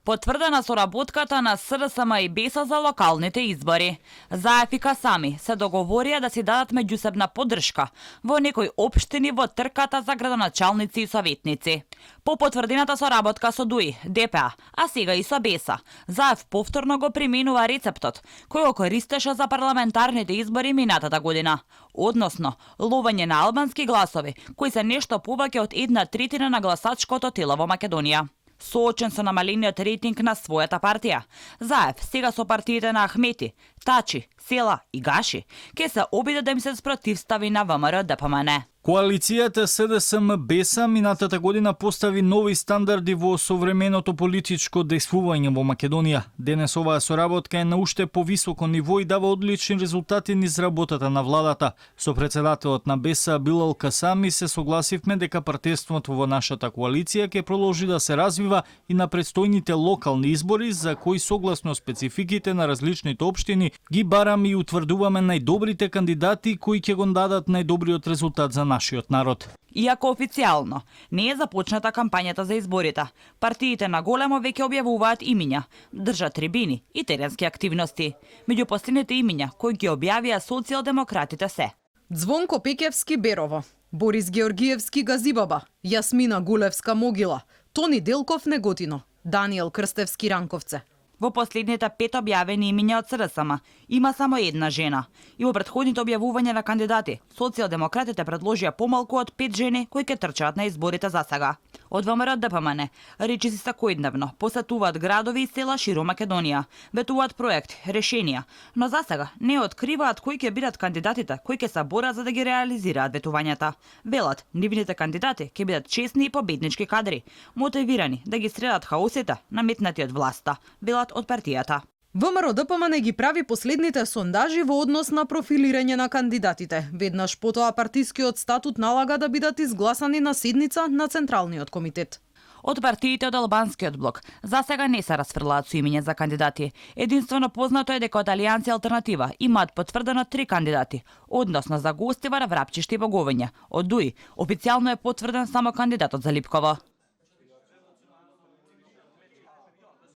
Потврдена соработката на СДСМ и БЕСА за локалните избори. Заефика сами се договорија да си дадат меѓусебна поддршка во некои општини во трката за градоначалници и советници. По потврдената соработка со ДУИ, ДПА, а сега и со БЕСА, ЗАЕФ повторно го применува рецептот кој го користеше за парламентарните избори минатата година, односно ловење на албански гласови кои се нешто повеќе од 1/3 на гласачкото тело во Македонија. Соочен со намалениот рейтинг на својата партија, ЗАЕФ сега со партиите на Ахмети, Тачи, Села и Гаши ке се обиде да им се спротивстави на ВМРО-ДПМН. Коалицијата СДСМ-БЕСА минатата година постави нови стандарди во современото политичко действување во Македонија. Денес оваа соработка е на уште повисоко ниво и дава одлични резултати низ работата на владата. Со претседателот на БЕСА Билал Касами се согласивме дека партнерството во нашата коалиција ќе продолжи да се развива и на предстојните локални избори за кои согласно спецификите на различните општини ги бараме и утврдуваме најдобрите кандидати кои ќе го дадат најдобриот резултат за нашиот народ. Иако официјално не е започната кампањата за изборите, партиите на големо веќе објавуваат имиња, држат трибини и теренски активности. Меѓу последните имиња кои ги објавија социјалдемократите се: Звонко Пекевски Берово, Борис Георгиевски Газибаба, Јасмина Гулевска Могила, Тони Делков Неготино, Даниел Крстевски Ранковце. Во последните 5 објавени имиња од СДСМ има само една жена. И во претходните објавувања на кандидати, социјалдемократите предложија помалку од 5 жени кои ќе трчаат на изборите за сега. Од ВМРО-ДПМН речиси секојдневно посетуваат градови и села широм Македонија, ветуваат проекти, решенија, но за сега не откриваат кои ќе бидат кандидатите кои ќе се борат за да ги реализираат ветувањата. Велат, нивните кандидати ќе бидат честни и победнички кадри, мотивирани да ги средат хаосите наметнати од власта, велат од партијата. ВМРО-ДПМН ги прави последните сондажи во однос на профилирање на кандидатите. Веднаш потоа партискиот статут налага да бидат изгласани на седница на Централниот комитет. Од партиите од албанскиот блок за сега не се расфрлаат со имиња за кандидати. Единствено познато е дека од Алијанси Алтернатива имаат потврдено 3 кандидати, односно за Гостивар, Врапчиште и Боговиња. Од ДУИ официјално е потврден само кандидатот за Липково.